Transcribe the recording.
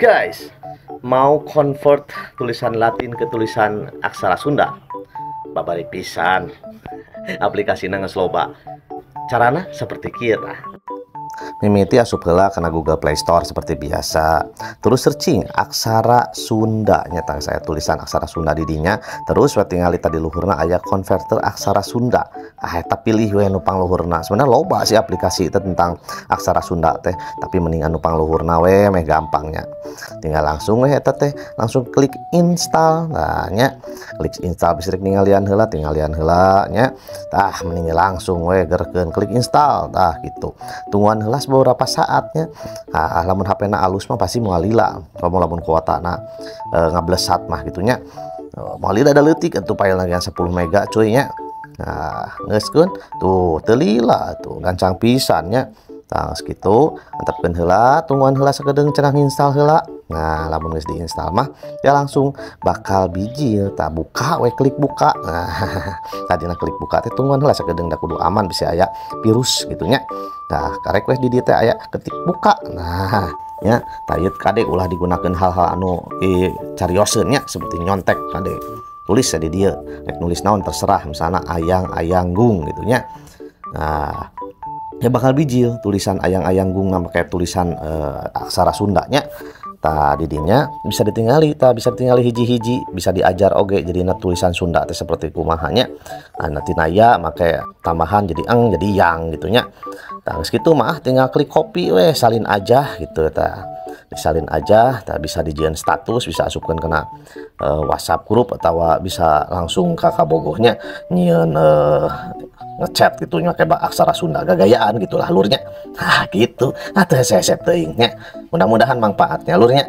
Guys, mau convert tulisan Latin ke tulisan aksara Sunda? Babari pisan. Aplikasina geus loba. Carana seperti kieu tah. Mimiti asup heula kana Google Play Store seperti biasa. Terus searching aksara Sunda nya, tah saya tulisan aksara Sunda di dinya. Terus we tingali tadi luhurna aya converter aksara Sunda. Ah, eta pilih we nu pangluhurna. Sebenarnya loba sih aplikasi itu tentang aksara Sunda teh, tapi mending anu pangluhurna we meh gampangnya. Tinggal langsung we eta teh langsung klik install. Nah nya, klik install bisa ninggalian heula, tinggalian heula nya. Tah, mending langsung we gerkeun klik install. Tah gitu. Tungguan heula beberapa saatnya. Ah, lamun HP na alus mah pasti moal lila. Komo lamun kuotana ngablesat mah gitunya. Moal lila, ada leutik atuh file yang 10 mega cuy nya. Nah, geus keun tuh teu lila tuh, gancang pisan nya. Tah, geus kitu, antepkeun heula, tungguan heula sakedeung cenah nginstal heula. Nah, lamun geus diinstal mah ya langsung bakal bijil. Tah, buka we, klik buka. Nah, tadina klik buka teh tungguan heula sakedeung, da kudu aman bisa aya virus gitu nya. Nah, karek weh di dieu teh aya ketik buka. Nah, ya, tah ieu kade ulah digunakeun hal-hal anu carioseun nya, seperti nyontek kade. Tulis ya di dieu, rek nulis naon terserah, misalnya ayang ayanggung gitu nya. Nah, ya bakal bijil tulisan ayang ayanggung nama kayak tulisan aksara Sunda nya. Tah, didinya bisa ditinggali, tah bisa ditinggali hiji-hiji, bisa diajar oge jadi tulisan Sunda teh seperti kumaha nya. Nah, nanti naya make tambahan jadi eng jadi yang gitu nya. Tah, geus kitu mah tinggal klik copy weh, salin aja gitu tah. Disalin aja, tah bisa dijieun status, bisa asupkeun kana WhatsApp grup atau bisa langsung ka kabogohnya nyieun ngechat gitu nya kayak aksara Sunda gagayaan gitulah lur nya. Nah, gitu. Atuh hese-hese teuing nya. Mudah-mudahan manfaatnya lur nya.